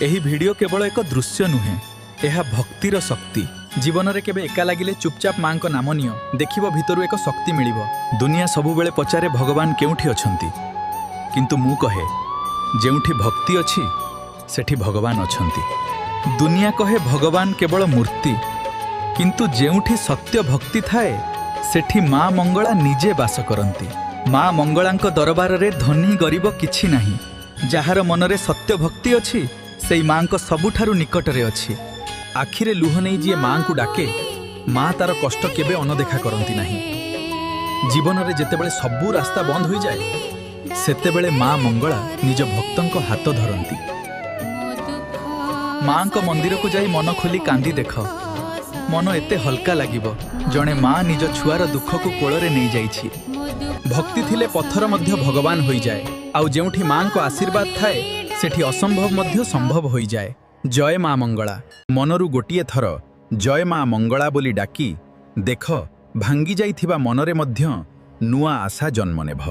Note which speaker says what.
Speaker 1: ଏହି ଭିଡ଼ିଓ କେବଳ ଏକ ଦୃଶ୍ୟ ନୁହେଁ, ଏହା ଭକ୍ତିର ଶକ୍ତି। ଜୀବନରେ କେବେ ଏକା ଲାଗିଲେ ଚୁପଚାପ ମାଙ୍କ ନାମ ନିଅ, ଦେଖିବ ଭିତରୁ ଏକ ଶକ୍ତି ମିଳିବ। ଦୁନିଆ ସବୁବେଳେ ପଚାରେ, ଭଗବାନ କେଉଁଠି ଅଛନ୍ତି? କିନ୍ତୁ ମୁଁ କହେ, ଯେଉଁଠି ଭକ୍ତି ଅଛି ସେଠି ଭଗବାନ ଅଛନ୍ତି। ଦୁନିଆ କହେ ଭଗବାନ କେବଳ ମୂର୍ତ୍ତି, କିନ୍ତୁ ଯେଉଁଠି ସତ୍ୟ ଭକ୍ତି ଥାଏ ସେଠି ମା ମଙ୍ଗଳା ନିଜେ ବାସ କରନ୍ତି। ମା ମଙ୍ଗଳାଙ୍କ ଦରବାରରେ ଧନୀ ଗରିବ କିଛି ନାହିଁ। ଯାହାର ମନରେ ସତ୍ୟ ଭକ୍ତି ଅଛି, ସେଇ ମାଙ୍କ ସବୁଠାରୁ ନିକଟରେ ଅଛି। ଆଖିରେ ଲୁହ ନେଇ ଯିଏ ମାଙ୍କୁ ଡାକେ, ମା ତାର କଷ୍ଟ କେବେ ଅଣଦେଖା କରନ୍ତି ନାହିଁ। ଜୀବନରେ ଯେତେବେଳେ ସବୁ ରାସ୍ତା ବନ୍ଦ ହୋଇଯାଏ, ସେତେବେଳେ ମା ମଙ୍ଗଳା ନିଜ ଭକ୍ତଙ୍କ ହାତ ଧରନ୍ତି। ମାଙ୍କ ମନ୍ଦିରକୁ ଯାଇ ମନ ଖୋଲି କାନ୍ଦି ଦେଖ, ମନ ଏତେ ହଲକା ଲାଗିବ। ଜଣେ ମା ନିଜ ଛୁଆର ଦୁଃଖକୁ କୋଳରେ ନେଇଯାଇଛି। ଭକ୍ତି ଥିଲେ ପଥର ମଧ୍ୟ ଭଗବାନ ହୋଇଯାଏ। ଆଉ ଯେଉଁଠି ମାଙ୍କ ଆଶୀର୍ବାଦ ଥାଏ, ସେଠି ଅସମ୍ଭବ ମଧ୍ୟ ସମ୍ଭବ ହୋଇଯାଏ। ଜୟ ମା ମଙ୍ଗଳା। ମନରୁ ଗୋଟିଏ ଥର ଜୟ ମା ମଙ୍ଗଳା ବୋଲି ଡାକି ଦେଖ, ଭାଙ୍ଗି ଯାଇଥିବା ମନରେ ମଧ୍ୟ ନୂଆ ଆଶା ଜନ୍ମ ନେବ।